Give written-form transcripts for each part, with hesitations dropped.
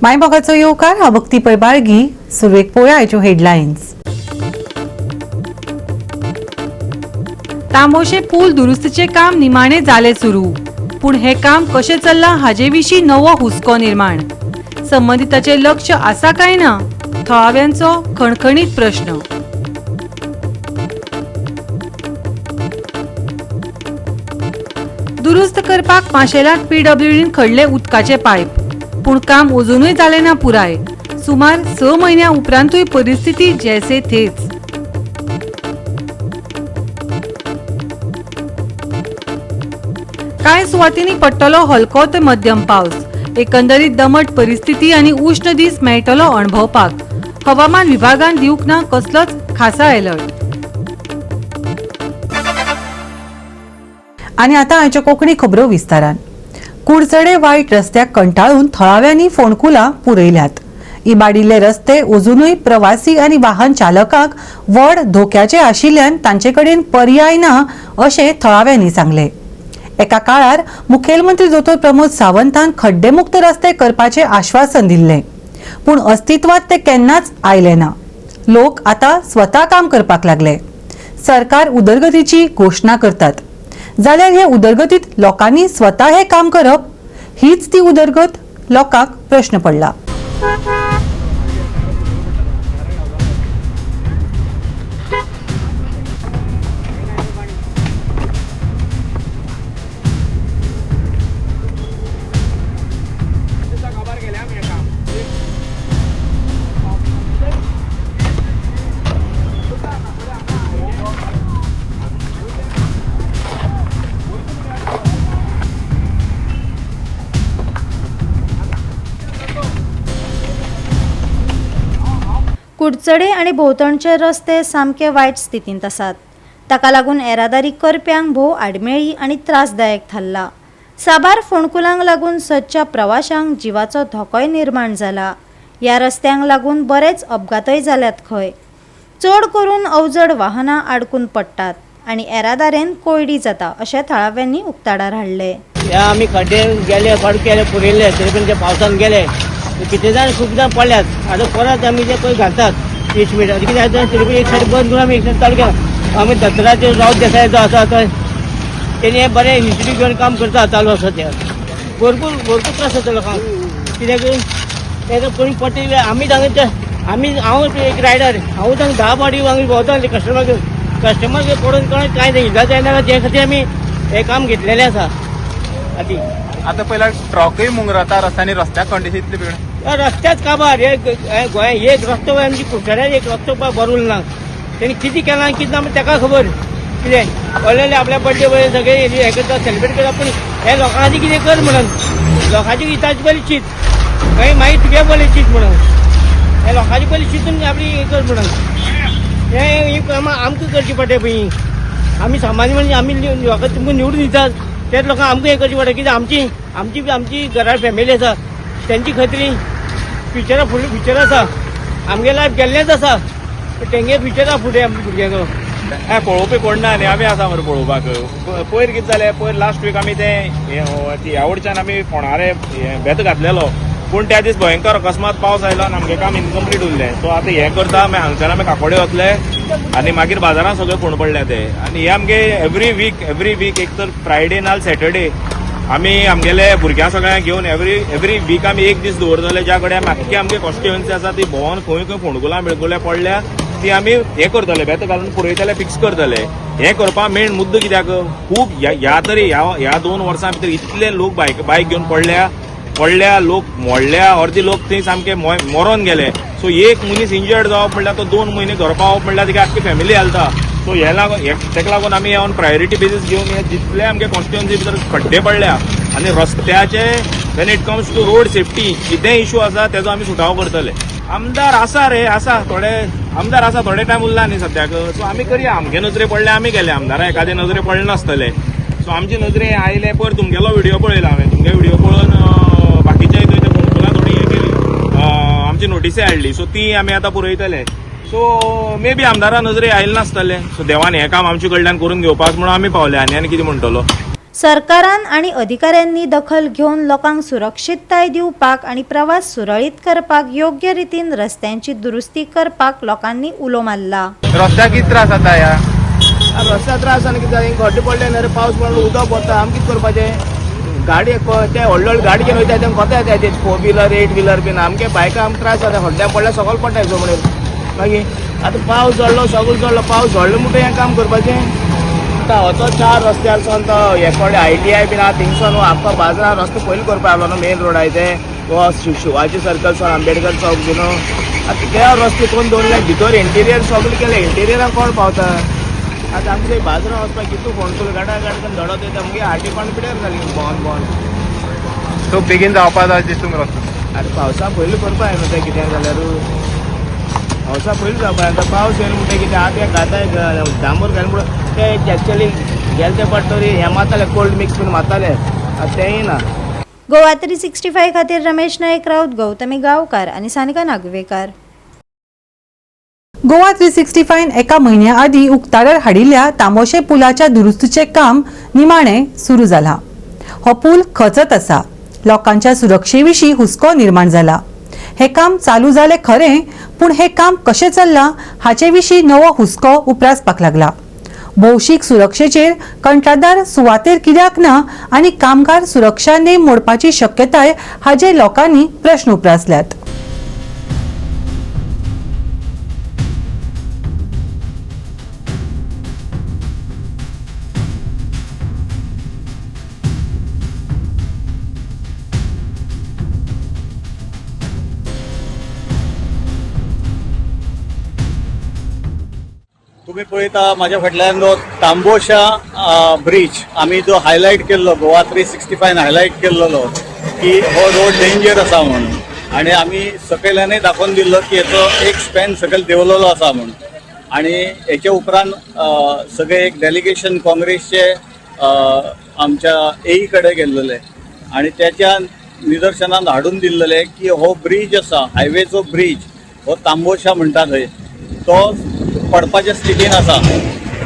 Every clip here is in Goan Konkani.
मायभागाचो येवकार. हांव भक्ती पै बाळगी. सुरवेक पळोवया आयच्यो हेडलायन्स. तामोशे पूल दुरुस्तीचे काम निमाणे जाले सुरू, पूण हे काम कशें चल्लां हाजे विशीं नवो हुस्को निर्माण. संबंदिताचें लक्ष आसा काय ना, थळाव्यांचो खणखणीत प्रश्न. दुरुस्त करपाक माशेलांत पीडब्ल्यूडीन खडले उदकाचे पायप, पूण काम अजुनूय जालें ना पुराय. सुमार 6 म्हयन्या उपरांतूय परिस्थिती जैसे थेच. कांय सुवातींनी पडटलो हलको ते मध्यम पावस. एकंदरीत दमट परिस्थिती आनी उश्ण दीस मेळटलो अणभवपाक. हवामान विभागान दिवंक ना कसलोच खासा अलर्ट. आनी आतां आयच्यो कोंकणी खबरो विस्तारान. कुडचडे वायट रस्त्याक कंटाळून थळाव्यांनी फोंडकुलां पुरयल्यात. इबाडिल्ले रस्ते अजुनूय प्रवासी आनी वाहन चालकांक व्हड धोक्याचे आशिल्ल्यान तांचे कडेन पर्याय ना अशें थळाव्यांनी सांगलें. एका काळार मुखेलमंत्री दोतोर प्रमोद सावंतान खड्डेमुक्त रस्ते करपाचें आश्वासन दिल्लें, पूण अस्तित्वात ते केन्नाच आयले ना. लोक आतां स्वता काम करपाक लागले. सरकार उदरगतीची घोशणा करतात जाल्यार हे उदरगतीत लोकांनी स्वता हे काम करप हीच ती उदरगत, लोकांक प्रश्न पडला. कुडचडे आनी भोंवतणचे रस्ते सामके वायट स्थितींत आसात. ताका लागून येरादारी करप्यांक भोव आडमेळी आनी त्रासदायक थारला. साबार फोंडकुलांक लागून सदच्या प्रवाशांक जिवाचो धोकोय निर्माण जाला. ह्या रस्त्यांक लागून बरेच अपघातय जाल्यात खंय. चड करून अवजड वाहनां आडकून पडटात आनी येरादारेन कोंयडी जाता अशें थळाव्यांनी उक्ताडार हाडलें. ह्या आमी खड्डे गेले, फाट केले, पुरिल्ले, तरी पण ते पावसान गेले. कितें जाण खूब जाण पडल्यात. आतां परत आमी ते पळय घालतात 30 मिनट. आतां कितें जाता, तरी पण एक सायड बंद करून आमी एक सायड चालू केला. आमी दत्तराचेर रावत देसाय जो आसा तो तेणी हें बरें इनिशिएटीव घेवन काम करता, चालू आसा ते. भरपूर भरपूर त्रास जाता लोकांक, कित्याक तेका कोणी पडटे. आमी तांकां आमी, हांव एक रायडर, हांव तांकां 10 फावटी हांगा भोंवता कस्टमर कस्टमर पडून कोणाक कांय इजा जायना, ते खातीर आमी हें काम घेतलेलें आसा आदी. आता पहिला ट्रकय मुंगरता रस्त्यांनी, रस्त्याक कंडिशन इतली बिगड. रस्त्याच काबार. हे हे गोंय एक रस्तो आमची कुडचड्यार एक रस्तो बरो उरना. तेणी कितें केलां कितें ना तेका खबर. कितें व्हडले आपल्या बड्डे बरें सगळे हे करता, सेलिब्रेट करता, पूण हे लोकांची कितें कर म्हणून लोकांची हिताची पयलीं चीत, मागीर मागीर तुगे पयलीं चीत म्हणून हे लोकांची पयलीं चिंतून आपली हें कर म्हणून हे ही कामां आमकां करची पडटा पळय. आमी सामान्य म्हणजे आमी लोकां तुमकां निवडून दितात, तेच लोकांक आमकां हें करचें पडटा. कित्याक आमची आमची आमची घरा फॅमिली आसा, तेंची खातीर फ्युचरा फुडलें फ्युचर आसा. आमगे लायफ गेल्लेंच आसा, पण तेंगे फ्युचर आसा फुडें आमच्या भुरग्यांचो. हे पळोवपी कोण ना न्ही, आमी आसा मरे पळोवपाक. पयर कितें जालें, पयर लास्ट वीक आमी ते ह्या वटच्यान आमी फोंडारे बेत घातलेलो, पूण त्या दीस भयंकर अकस्मात पावस आयलो आनी आमगें काम इनकम्प्लीट उरलें. सो आतां हें करता आमी, हांगच्यान आमी काकोडे वतले आनी मागीर बाजारांत सगळे फोंड पडल्या ते. आनी हे आमगे एवरी वीक, एवरी वीक एक तर फ्रायडे नाल सॅटर्डे आमी आमगेले भुरग्यां सगळ्यांक घेवन एवरी एवरी वीक आमी एक दीस दवरतले, ज्या कडेन आमी आख्खी आमगे कॉन्स्टिट्युएन्सी आसा ती भोंवन खंय खंय फोंडकुलां बिळकुलां पडल्या ती आमी हे करतले, बेत घालून पुरयतले, फिक्स करतले. हे करपा मेन मुद्दो कित्याक खूब ह्या तरी ह्या ह्या 2 वर्सां भितर इतले लोक बायक बायक घेवन पडल्या पडल्या, लोक मोडल्या, अर्दे लोक थंय सामके मरोन गेले. सो एक मनीस इंजर्ड जावप म्हणल्यार तो 2 म्हयने घर पावप म्हणल्यार तेका आख्खी फॅमिली घालता. सो हे लागून तेका लागून आमी ऑन प्रायोरिटी बेसीस घेवन हे जितले आमगे कॉन्स्टिट्युएन्सी भितर खड्डे पडल्या आनी रस्त्याचे, when it comes to road safety कितेंय इशू आसा तेजो आमी सुटावो करतले. आमदार आसा रे, आसा थोडे आमदार आसा, थोडे टायम उरला न्ही सद्याक. सो आमी करया, आमगे नजरे पडले आमी गेले, आमदारा एखादे नजरे पडले नासतले. सो आमचे नजरे आयले. पयर तुमगेलो व्हिडिओ पळयला हांवें, तुमगे व्हिडिओ पळोवन बाकीचे थंय ते फोंडकुलां थोडी हें केली, आमची नोटीसी हाडली. सो ती आमी आतां पुरयतले. सो मे बी आमदारा नजरे आयले नासतले. सो देवान हें काम आमचे कडल्यान करून घेवपाक म्हणून आमी पावले. आनी आनी कितें म्हणटलो. सरकारान आनी अधिकाऱ्यांनी दखल घेवन लोकांक सुरक्षीतताय दिवपाक आनी प्रवास सुरळीत करपाक योग्य रितीन रस्त्यांची दुरुस्ती करपाक लोकांनी उलो मारला. रस्त्याक कित त्रास जाता ह्या? रस्त्या त्रास आनी कितें जालें, खड्डे पडले न्ही रे, पावस पडलो उदक भरता. आमी कितें करपाचें? गाडी ते व्हडले व्हडले गाडी घेवन वयता तेंकां कोता येता ते फोर व्हिलर एट व्हिलर बीन. आमगे बायकां आमकां त्रास जाता, खड्ड्यां पडल्यार सगळें पडटा जमणीर. मागीर आतां पावस झडलो, सगळें झडलो, पावस झडलो म्हणटगीर हें काम करपाचें. आतां वचो चार रस्त्यार सावन तो हे कडेन ITI बीन आहा थिंगसून आमकां बाजारान रस्तो पयलीं करपा आसलो न्हू, मेन रोड आहा ते हो शिवाजी सर्कल सावन आंबेडकर चौक बी न्हू. आतां त्या रस्ते कोण दवरले भितर इंटिरियर सगळें केलें, इंटिरियरान कोण पावता? आतां आमचे बाजारान वचपाक कितू फोंडकुल गाडा गाडा धडत वयता, मुगे हाटी कोण पिड्यार जाली भोंवन भोंवन. सो बेगीन जावपा जाय दिसता तुमकां रस्तो? आतां पावसा पयलीं करपा जाय न्हू तें, कितें जाल्यार पावसा पयलीं जावपा जाय. आतां पावस येयलो म्हणटगीर कितें आतां हें घाताय डांबर घाल म्हणून ते एक्चुअली गेले ते फावट तरी हें मारताले, कोल्ड मिक्स बीन मारताले, आतां तेंय ना. गोवा 365 खातीर रमेश नायक राऊत, गौतमी गांवकार आनी सानिका नागवेकार. गोवा 365 एका म्हयन्या आदीं उक्ताडार हाडिल्ल्या तांबोशे पुलाच्या दुरुस्तीचें काम निमाणें सुरू जालां. हो पूल खचत आसा. लोकांच्या सुरक्षे विशीं हुस्को निर्माण जाला. हें काम चालू जालें खरें, पूण हें काम कशें चल्लां हाचे विशीं नवो हुस्को उप्रासपाक लागला. भौशीक सुरक्षेचेर कंत्राटदार सुवातेर कित्याक ना आनी कामगार सुरक्षा नेम मोडपाची शक्यताय हाजेर लोकांनी प्रश्न उप्रासल्यात. तुम्ही पळयता म्हाज्या फाटल्यान जो तांबोशा ब्रिज आमी जो हायलायट केल्लो, गोवा 365 हायलायट केल्लो की हो रोड डेंजर आसा म्हणून, आनी आमी सकयल्यानय दाखोवन दिल्लो की हेचो एक स्पॅन सकयल देंवलेलो आसा म्हणून. आनी हेचे उपरांत सगळे एक डेलिगेशन काँग्रेसचे आमच्या एई कडेन गेल्लेले आनी त्याच्या निदर्शनात हाडून दिल्लेले की हो ब्रीज आसा, हायवेचो ब्रीज हो तांबोशा म्हणटा थंय तो पडपाच्या स्थितीन आसा.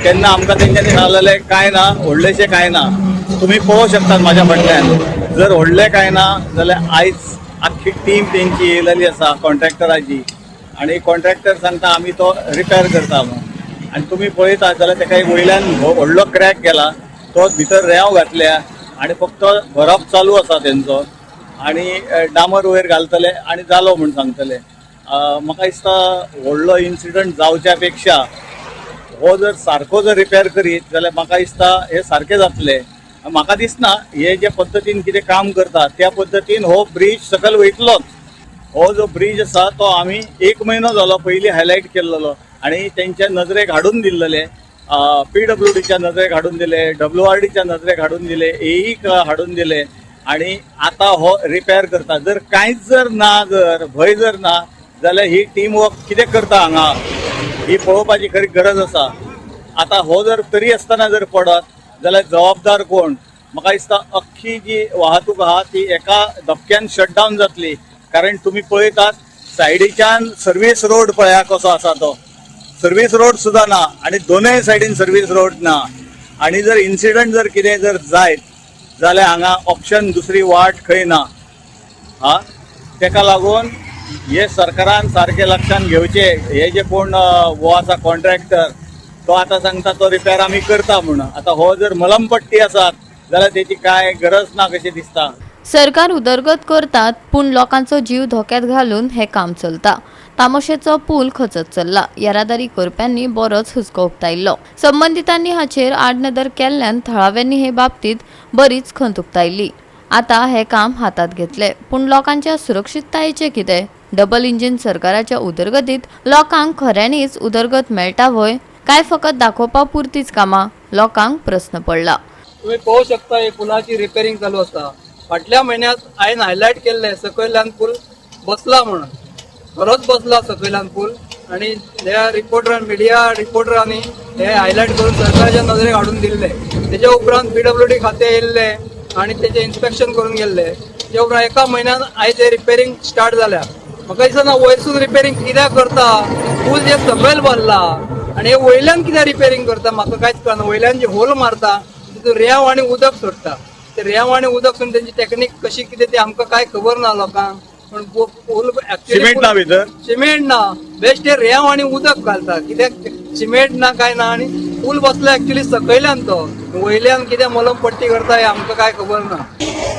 तेन्ना आमकां तेंच्यांनी सांगलेलें कांय ना, व्हडलेशें कांय ना. तुमी पळोवंक शकतात म्हाज्या फाटल्यान, जर व्हडलें कांय ना जाल्यार आयज आख्खी टीम तेंची येयलेली आसा कॉन्ट्रॅक्टराची, आनी कॉन्ट्रॅक्टर सांगता आमी तो रिपेर करता म्हणून. आनी तुमी पळयतात जाल्यार तेका एक वयल्यान व्हडलो क्रॅक गेला, तो भितर रेंव घातल्या आनी फक्त भरप चालू आसा तेंचो, आनी डांबर वयर घालतले आनी जालो म्हूण सांगतले. म्हाका दिसता व्हडलो इन्सिडंट जावच्या पेक्षा हो जर सारको जर रिपेर करीत जाल्यार म्हाका दिसता हे सारकें जातलें. म्हाका दिसना हे जे पद्दतीन कितें काम करता त्या पद्दतीन हो ब्रीज सकयल वयतलोच. हो जो ब्रीज आसा तो आमी एक म्हयनो जालो पयलीं हायलायट केल्लो आनी तेंच्या नजरेक हाडून दिल्लेले, PWDच्या नजरेक हाडून दिले, WRDच्या नजरेक हाडून दिले, एईक हाडून दिले, आनी आतां हो रिपेर करता. जर कांयच जर ना, जर भंय जर ना जाल्यार ही टीम वर्क कितें करता हांगा ही पळोवपाची खरी गरज आसा. आतां हो जर तरी आसतना जर पडत जाल्यार जबाबदार कोण? म्हाका दिसता अख्खी जी वाहतूक आहा ती एका धपक्यान शटडावन जातली, कारण तुमी पळयतात सायडीच्यान सर्वीस रोड पळया कसो आसा तो, सर्वीस रोड सुद्दां ना आनी दोनय सायडीन सर्वीस रोड ना. आनी जर इन्सिडंट जर कितें जर जायत जाल्यार हांगा ऑप्शन दुसरी वाट खंय ना. हा, तेका लागून हे सरकारान सारकें लक्षान घेवचें. हे जे कोण हो आसा कॉन्ट्रॅक्टर तो आतां सांगता तो रिपेर आमी करता म्हणून. आतां हो जर मलमपट्टी आसात जाल्यार तेची कांय गरज ना कशें दिसता. सरकार उदरगत करतात पूण लोकांचो जीव धोक्यात घालून हें काम चलता. तामोशेचो पूल खचत चल्ला. येरादारी करप्यांनी बरोच हुस्को उक्तायल्लो. संबंदितांनी हाचेर आडनदर केल्ल्यान थळाव्यांनी हे बाबतींत बरीच खंत उक्तायल्ली. आतां हें काम हातांत घेतलें पूण लोकांच्या सुरक्षिततायेचें कितें? डबल इंजीन सरकाराच्या उदरगतीत लोकांक खऱ्यांनीच उदरगत मेळटा व्हय काय फकत दाखोवपा पुरतीच कामां? लोकांक प्रस्न पडला. तुम्ही पळोवंक शकता ही पुलाची रिपेरींग चालू आसा. फाटल्या म्हयन्यात हांवें हायलायट केल्लें सकयल्यान पूल बसला म्हणून, खरोच बसला सकयल्यान पूल, आनी ह्या रिपोर्टरान मिडिया रिपोर्टरांनी हे हायलायट करून सरकाराच्या नजरेक हाडून दिल्ले. तेच्या उपरांत PWD खातें येयल्लें आनी तेचें इन्स्पेक्शन करून गेल्ले. तेच्या उपरांत एका म्हयन्यान आयज हे रिपेरींग स्टार्ट जाल्या. म्हाका दिसना वयरसून रिपेरींग कित्याक करता, पूल जे सकयल भरला आनी हे वयल्यान कित्याक रिपेरींग करता म्हाका कांयच कळना. वयल्यान जे होल मारता तितून रेंव आनी उदक सोडटा. ते रेंव आनी उदक सोडून तेंची टेक्नीक कशी कितें ती आमकां कांय खबर ना लोकांक. पूण पूल सिमेंट ना भितर, सिमेंट ना, बेश्टे रेंव आनी उदक घालता, कित्याक सिमेंट ना काय ना. आनी पूल बसलो एक्चुअली सकयल्यान, तो वयल्यान कितें मलम पट्टी करता हें आमकां कांय खबर ना.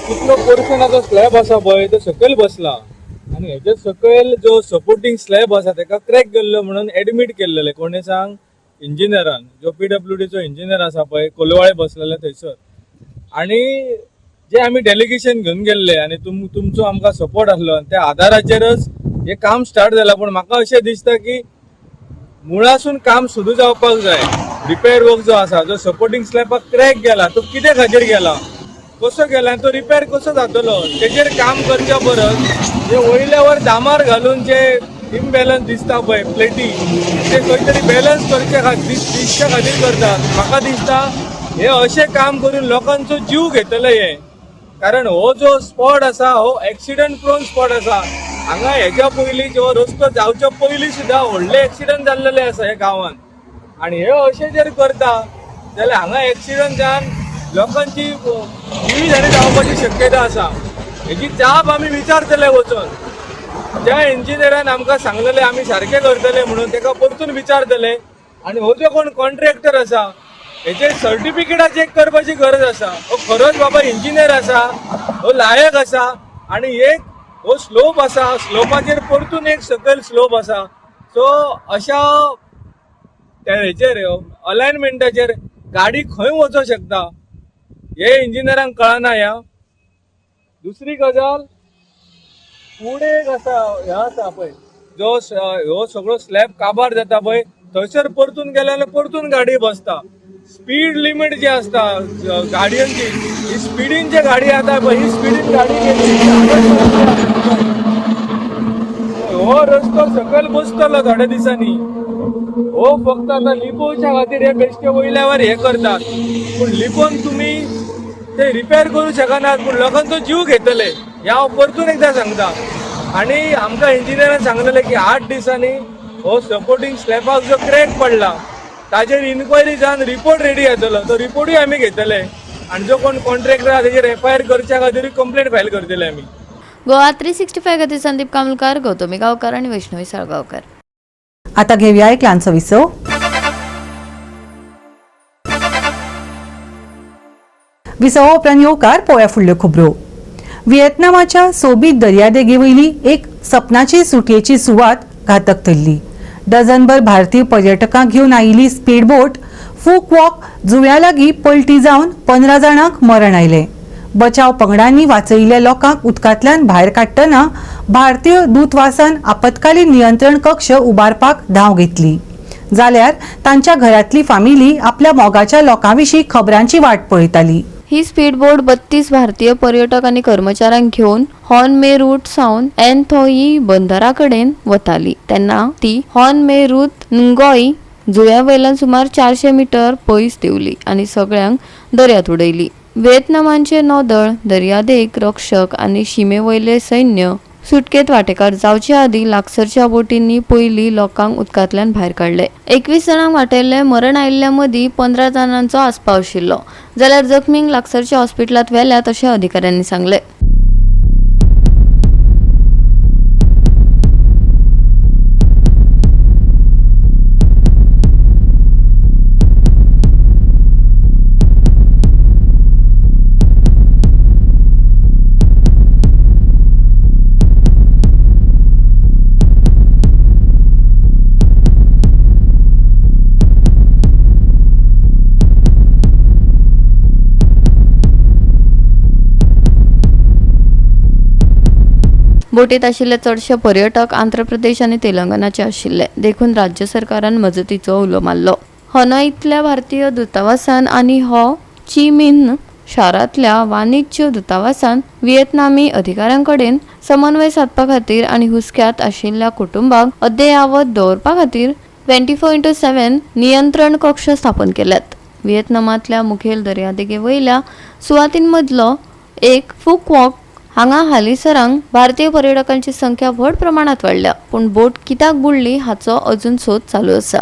तितलो पोर्शनाचो स्लॅब आसा पळय तो सकयल बसला आनी हेजे सकयल जो सपोर्टींग स्लॅब आसा तेका क्रॅक गेल्लो म्हणून एडमीट केल्लेले कोणे सांग इंजिनियरान, जो PWDचो इंजिनियर आसा पळय कोलवाळे बसलेले थंयसर. आनी जे आमी डेलिगेशन घेवन गेल्ले आनी तुमचो आमकां सपोर्ट आसलो आनी त्या आदाराचेरच हे काम स्टार्ट जाला. पूण म्हाका अशें दिसता की मुळासून काम सुरू जावपाक जाय. रिपेर वर्क जो आसा, जो सपोर्टींग स्लॅबाक क्रॅक गेला तो कितें खातीर गेला, कसो गेला आनी तो रिपेर कसो जातलो तेजेर काम करच्या परस जे वयल्या वयर दामार घालून जे इमबॅलन्स दिसता पळय प्लेटी, ते खंय तरी बॅलन्स करचे खातीर दिसच्या खातीर करतात. म्हाका दिसता हे अशें काम करून लोकांचो जीव घेतले हे, कारण हो जो स्पॉट आसा हो एक्सिडंट प्रोन स्पॉट आसा. हांगा हेच्या पयलीं जो रस्तो जावच्या पयलीं सुद्दां व्हडले एक्सिडंट जाल्लेले आसा ह्या गांवांत. आनी हे अशें जर करता जाल्यार हांगा एक्सिडंट जावन लोकांची जीवितहानी जावपाची शक्यता आसा. हेजी जाप आमी विचारतले वचून ज्या इंजिनियरान आमकां सांगलेले आमी सारकें करतले म्हणून, तेका परतून विचारतले. आनी हो जो कोण कॉन्ट्रॅक्टर आसा हेचे सर्टिफिकेटां चॅक करपाची गरज आसा. हो खरोच बाबा इंजिनियर आसा, हो लायक आसा. आनी एक हो स्लोप आसा, स्लोपाचेर परतून एक सकयल स्लोप आसा. सो अशा हेचेर अलायनमेंटाचेर गाडी खंय वचोंक शकता हे इंजिनियरांक कळना. ह्या दुसरी गजाल फुडें एक आसा, ह्या आसा पळय जो ह्यो सगळो स्लॅब काबार जाता पळय थंयसर परतून गेले जाल्यार परतून गाडी बसता. स्पीड लिमीट जी आसता गाडयांची, ही स्पिडीन जे गाडी येता पळय ही स्पिडीन गाडी गेली हो रस्तो सकयल बसतलो थोड्या दिसांनी. हो फक्त आतां लिपोवच्या खातीर हे बेश्टे वयल्यावर हे करतात, पूण लिपोवन तुमी ते रिपेर करूं शकनात, पूण लोकांचो जीव घेतले हें हांव परतून एकदां सांगता. आनी आमकां इंजिनियरान सांगलेलें की 8 दिसांनी हो सपोर्टींग स्लॅबाक जो क्रॅक पडला ताजेर इन्क्वायरी जावन रिपोर्ट रेडी जातलो, तो रिपोर्टूय आमी घेतले आनी जो कोण कॉन्ट्रॅक्टर आसा तेजेर एफआयआर करच्या खातीर कंप्लेंट फायल करतले आमी. गोवा 365 खातीर संदीप कामलकार, गौतमी गांवकार आनी वैष्णवी साळगांवकर. आता घेऊया एक ल्हानसो विसव. विसवा उपरांत येवकार पळोवया फुडल्यो खबरो. व्हिएतनामाच्या सोबीत दर्यादेगे वयली एक सपनाची सुटयेची सुवात घातक थरली. डझनभर भारतीय पर्यटकांक घेवन आयिल्ली स्पीडबोट फूक वॉक जुंव्या लागीं पलटी जावन 15 जाणांक मरण आयलें. बचाव पंगडांनी वाचयिल्ल्या लोकांक उदकांतल्यान भायर काडटना भारतीय दूतवासान आपत्कालीन नियंत्रण कक्ष उबारपाक धांव घेतली, जाल्यार तांच्या घरांतली फामिली आपल्या मोगाच्या लोकां विशीं खबरांची वाट पळयताली. ही स्पीडबोट 32 भारतीय पर्यटक आनी कर्मचाऱ्यांक घेवन हॉन मे रूट सावन एन थोई बंदरा कडेन वताली तेन्ना ती हॉन मे रूत न्गॉय जुंव्या वयल्यान सुमार 400 मिटर पयस देंवली आनी सगळ्यांक दर्यांत उडयली. व्हिएतनामाचे नौदळ, दर्यादेग रक्षक आनी शिमे वयले सैन्य सुटकेत वांटेकार जावचे आदीं लागसरच्या बोटींनी पयलीं लोकांक उदकांतल्यान भायर काडले. 21 जाणांक वाटयल्ले. मरण आयिल्ल्या मदीं 15 जाणांचो आस्पाव आशिल्लो, जाल्यार जखमींक लागसरच्या हॉस्पिटलांत व्हेल्यात अशें अधिकाऱ्यांनी सांगलें. बोटीत आशिल्ले चडशे पर्यटक आंध्र प्रदेश आनी तेलंगणाचे आशिल्ले, देखून राज्य सरकारान मजतीचो उलो मारलो. हनोईंतल्या भारतीय दूतावासान आनी हो ची मिन्ह शारांतल्या वाणिज्य दूतावासान व्हिएतनामी अधिकाऱ्यां कडेन समन्वय सादपा खातीर आनी हुस्क्यांत आशिल्ल्या कुटुंबांक अद्ययावत दवरपा खातीर 24x7 नियंत्रण कक्ष स्थापन केल्यात. व्हिएतनामांतल्या मुखेल दर्यादेगे वयल्या सुवातींमदलो एक फुकवॉक हांगा हालींसरांक भारतीय पर्यटकांची संख्या व्हड प्रमाणात वाडल्या, पूण बोट कित्याक बुडली हाचो अजून सोद चालू आसा.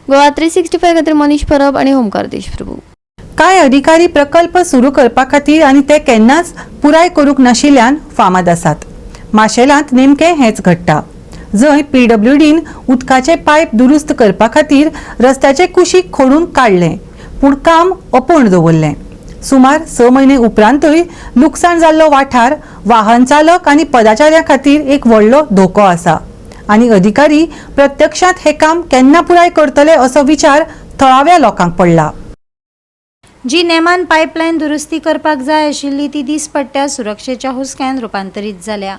गोवा 365 खातीर मनीष परब आनी ओमकार देशप्रभू. कांय अधिकारी प्रकल्प सुरू करपा खातीर आनी ते केन्नाच पुराय करूंक नाशिल्ल्यान फामाद आसात. माशेलांत नेमकें हेंच घडटा, जंय पीडब्ल्यूडीन उदकाचे पायप दुरुस्त करपा खातीर रस्त्याचे कुशीक खोडून काडलें, पूण काम अपूर्ण दवरलें. सुमार 6 म्हयने उपरांतूय लुकसाण जाल्लो वाठार वाहन चालक आनी पदाचाऱ्यां खातीर एक व्हडलो धोको आसा आनी अधिकारी प्रत्यक्षांत हें काम केन्ना पुराय करतले असो विचार थळाव्या लोकांक पडला. जी नेमान पायपलायन दुरुस्ती करपाक जाय आशिल्ली ती दिसपट्ट्या सुरक्षेच्या हुस्क्यान रुपांतरीत जाल्या.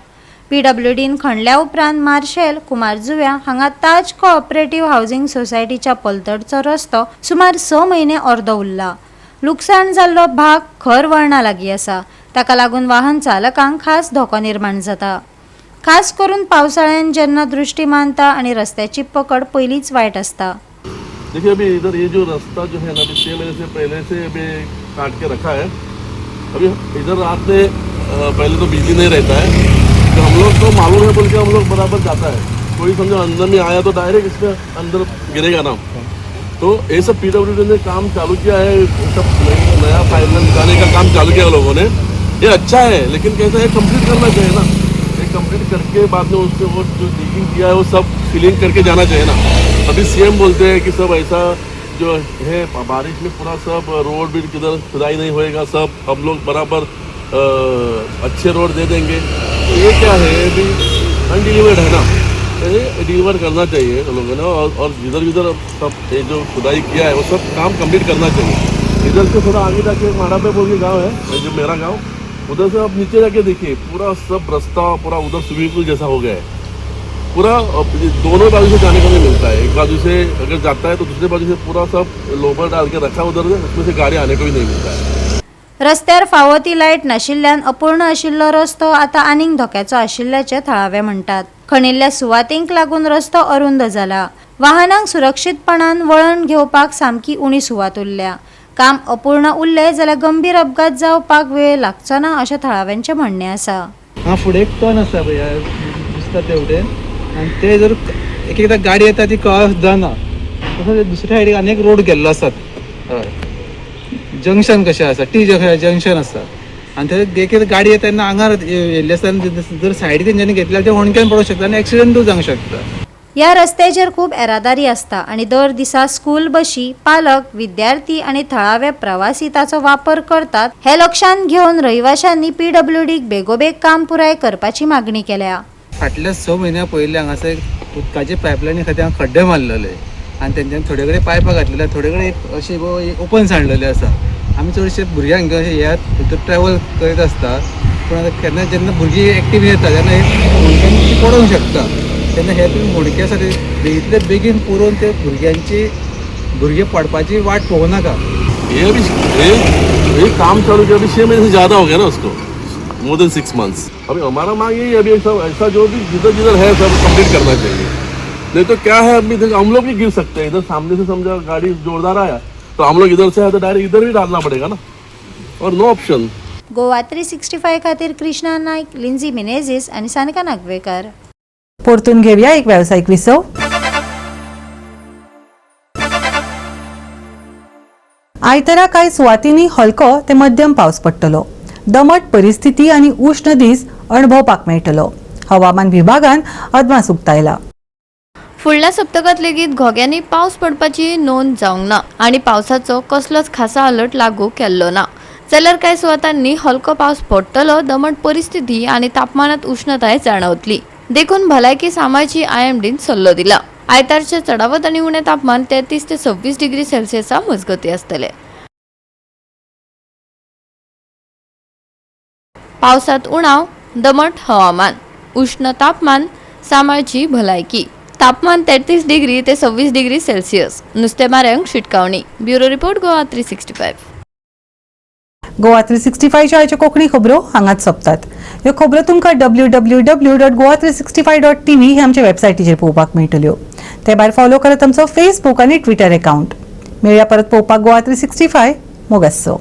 पीडब्ल्यूडीन खणल्या उपरांत मार्शेल कुमारजुव्या हांगा ताज कोऑपरेटिव्ह हावसिंग सोसायटीच्या पलतडचो रस्तो सुमार 6 म्हयने अर्दो उरला. लुकसाण जाल्लो भाग खर वळणा लागीं आसा, ताका लागून वाहन चालकांक खास धोको निर्माण जाता. खास करून पावसाळ्यान जेन्ना दृश्टी मानता आनी रस्त्याची पकड पयलींच वायट आसता. देखिए, अभी इधर ये जो रास्ता जो है ना, अभी 6 महीने से पहले से अभी काट के रखा है. अभी इधर रात में पहले तो बिजली नहीं रहता है, तो हम लोग तो मालूम है बोल के हम लोग बराबर जाता है. कोई समझो अंदर में आया तो डायरेक्ट इसमें अंदर गिरेगा ना. तो ये सब पीडब्ल्यूडी ने काम चालू किया है, सब नया पाइपलाइन निकालने का काम चालू किया लोगों ने. ये अच्छा है, लेकिन कैसा है, कंप्लीट करना चाहिए ना. ये कंप्लीट करके बाद में उससे वो जो डिगिंग किया है वो सब फिलिंग करके जाना चाहिए ना. अभी सीएम बोलते हैं कि सब ऐसा जो है बारिश में पूरा सब रोड भी किधर खुदाई नहीं होएगा, सब हम लोग बराबर अच्छे रोड दे देंगे. तो ये क्या है, अभी अनडिलीवर्ड है ना. तो ये डिलीवर करना चाहिए लोगों ने और जिधर जिधर सब ये जो खुदाई किया है वो सब काम कंप्लीट करना चाहिए. इधर से थोड़ा आगे जाके माड़ापे बोल के गाँव है, जो मेरा गाँव, उधर से आप नीचे जाके देखिए, पूरा सब रास्ता पूरा उधर स्विमिंग पूल जैसा हो गया है पूरा. दोनों बाजू से जाने को नहीं मिलता है. एक बाजू से अगर जाता है तो दूसरे बाजू से पूरा सब लोबर डाल के रखा उधर से, उसमें से गाड़ी आने को भी नहीं मिलता है. रस्त्यार फावो ती लायट नाशिल्ल्यान अपूर्ण आशिल्लो रस्तो आतां आनीक धोक्याचो आशिल्ल्याचें थळावे म्हणटात. खणिल्ल्या सुवातींक लागून रस्तो अरुंद जाला. वाहनांक सुरक्षीतपणान वळण घेवपाक सामकी उणी सुवात उरल्या. काम अपूर्ण उरलें जाल्यार गंभीर अपघात जावपाक वेळ लागचो ना अशें थळाव्यांचें म्हणणें आसा. हांगा फुडें एक टर्न आसा पळय दिसता तेवटेन, आनी ते जर एक एकदां गाडी येता ती क्रॉस जायना. तसोच दुसऱ्या सायडीक आनी एक रोड गेल्लो आसात. हय, जंक्शन कशें आसा, टी जंक्शन आसा, आनी थंय एक एकदां गाडी येता तेन्ना आंगार येयल्ले आसता, जर सायडीक तेंच्यांनी घेतल्यार ते होणक्यान पडूंक शकता आनी एक्सिडंटूय जावंक शकता. ह्या रस्त्याचेर खूब येरादारी आसता आनी दर दिसा स्कूल बशी, पालक, विद्यार्थी आनी थळावे प्रवासी ताचो वापर करतात. हें लक्षांत घेवन रहिवाशांनी पीडब्ल्यूडीक बेगोबेग काम पुराय करपाची मागणी केल्या. फाटल्या 6 म्हयन्या पयलीं हांगासर उदकाचे पायपलायनी खातीर हांगा खड्डे मारलेले आनी तेंच्यांनी थोडे कडेन पायपां घातलेले, थोडे कडेन एक अशें ओपन सांडलेले आसा. आमी चडशे भुरग्यांक घेवन अशें ह्या भितर ट्रॅवल करीत आसता, पूण आतां केन्ना जेन्ना भुरगीं एक्टीव येता तेन्ना हे ती पडोंक शकता. तेन्ना हे तुमी होडके आसा ते बेगितले बेगीन पुरोवन ते भुरग्यांची भुरगे पडपाची वाट पळोवं नाका. ये अभी ये काम चालू किया अभी 6 महीने से ज़्यादा हो गया ना उसको, मोर देन 6 मंथ्स. अभी हमारा मांग यही है, अभी सब ऐसा जो भी जिधर जिधर है सब कंप्लीट करना चाहिए. नहीं तो क्या है, अभी देखो हम लोग भी गिर सकते हैं. इधर सामने से समझा गाड़ी जोरदार आया तो हम लोग इधर से आए तो डायरेक्ट इधर भी डालना पड़ेगा ना, और नो ऑप्शन. गोवा 365 खातीर कृष्णा नायक, लिंझी मिनेझिस आनी सानका नागवेकर. परतून घेवया एक वेवसायीक विसव. आयतारा कांय सुवातींनी हलको ते मध्यम पावस पडटलो. दमट परिस्थिती आनी उश्ण दीस अणभवपाक मेळटलो. हवामान विभागान अदमास उक्तायला. फुडल्या सप्तकांत लेगीत घोग्यांनी पावस पडपाची नोंद जावंक ना आनी पावसाचो कसलोच खासा अलर्ट लागू केल्लो ना. जाल्यार कांय सुवातांनी हलको पावस पडटलो. दमट परिस्थिती आनी तापमानात उश्णताय जाणवतली, देखून भलायकी सांबाळची आयएमडीन सल्लो दिला. आयतारचे चडावत आनी उणें तापमान 33 ते 26 डिग्री सेल्सियसा मजगतीं आसतलें. पावसात उणाव, दमट हवामान, उश्ण तापमान, सांबाळची भलायकी. तापमान 33 डिग्री ते 26 डिग्री सेल्सियस. नुस्तेमाऱ्यांक शिटकावणी. Bureau report, Goa 365. Goa 365च्या आयच्यो कोंकणी खबरो हांगाच सोंपतात. ह्यो खबरो तुमकां www.goa365.tv हे आमच्या वेबसायटीचेर पळोवपाक मेळटल्यो. ते भायर फॉलो करात आमचो फेसबूक आनी ट्विटर एकावंट. मेळया परत पळोवपाक गोवा 365. मोगासो.